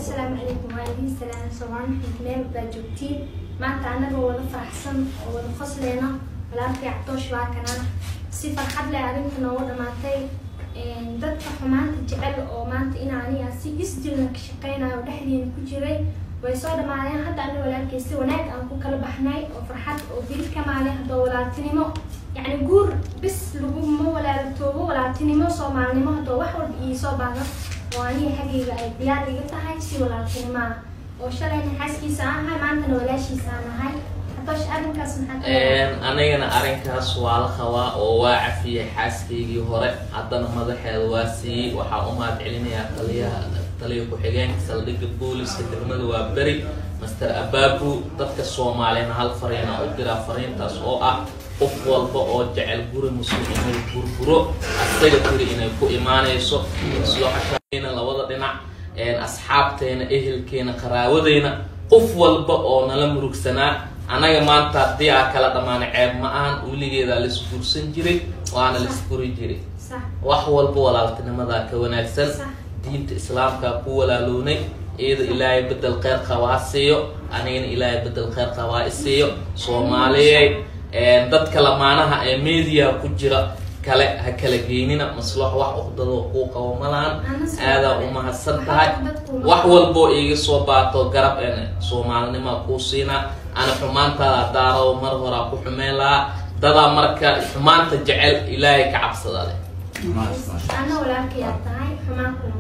Asalaamu calaykum. Waa idiin salaam. Soomaali Maxamed meel baa joogtiin. Maanta anagoo wada faraxsan oo wada qosleyna, walaalkay Catoosh waa kana si farxad leh arrinta noogu dhamaatay. Dadka xumaanta jecel oo maanta in aniga si isdilna ka shaqeynayo oo dhexdiina ku jiray way soo dhamaadeen. Hadda ani walaalkay si wanaag aan ku kala baxnay oo farxad oo bil ka maalin haddoo walaaltinimo, yacni guur bis laguma walaaltoobo, walaaltinimo, soomaalinimo, haddoo wax walba iisoo baahdo oo aniga xaggayga ay diyaar iga tahay si walaaltinimo ah oo shalayna xaaskiisa aan ahay, maantana walaashiisa aan ahay. Catoosh, arrinkaas maxaa ka leedahay? Anigana arrinkaas waa la qabaa oo waa cafiyey xaaskaygii hore, haddana madaxeeda waa siiyey. Waxaa u mahad celinayaa taliyaha, taliya ku-xigeenka saldhigga booliska degmada waa beri, Master Ababu. Dadka Soomaaliyana hal fariina u diraa, fariintaas oo ah qof walba oo jecel guri muslim inuu burburo, asaga tiri inay ku imaanayso islo labada dhinac, asxaabteena, ehelkeena, qaraawadeyna, qof walba oo nala murugsanaa. Anaga maanta haddii aa kala dhamaana ceeb ma ahan, weligeedaa la isguursan jiray waana la isguri jiray. Wax walba walaaltinimadaa ka wanaagsan. Diinta islaamkaa ku walaaloonay. Iyada Ilaahay bedel kheyr qabaa ha siiyo, anigana Ilaahay bedel kheyr qabaa i siiyo. Soomaaliyey, dadka lamaanaha ee media ku jira kale ha kala geynina. Maslaxo wax uqdadoo kuu qabo ma lahan. Aadaa umahadsan tahay. Wax walboo iiga soo baato garab en soomaalinima kuu siinaa. Ana xumaantaada haddaarabo mar horaa ku xumeyn lahaa. Dadaa marka xumaanta jecel, Ilaahay ka cabsada leh. Ana walaalkayaa tahay, xumaan kuma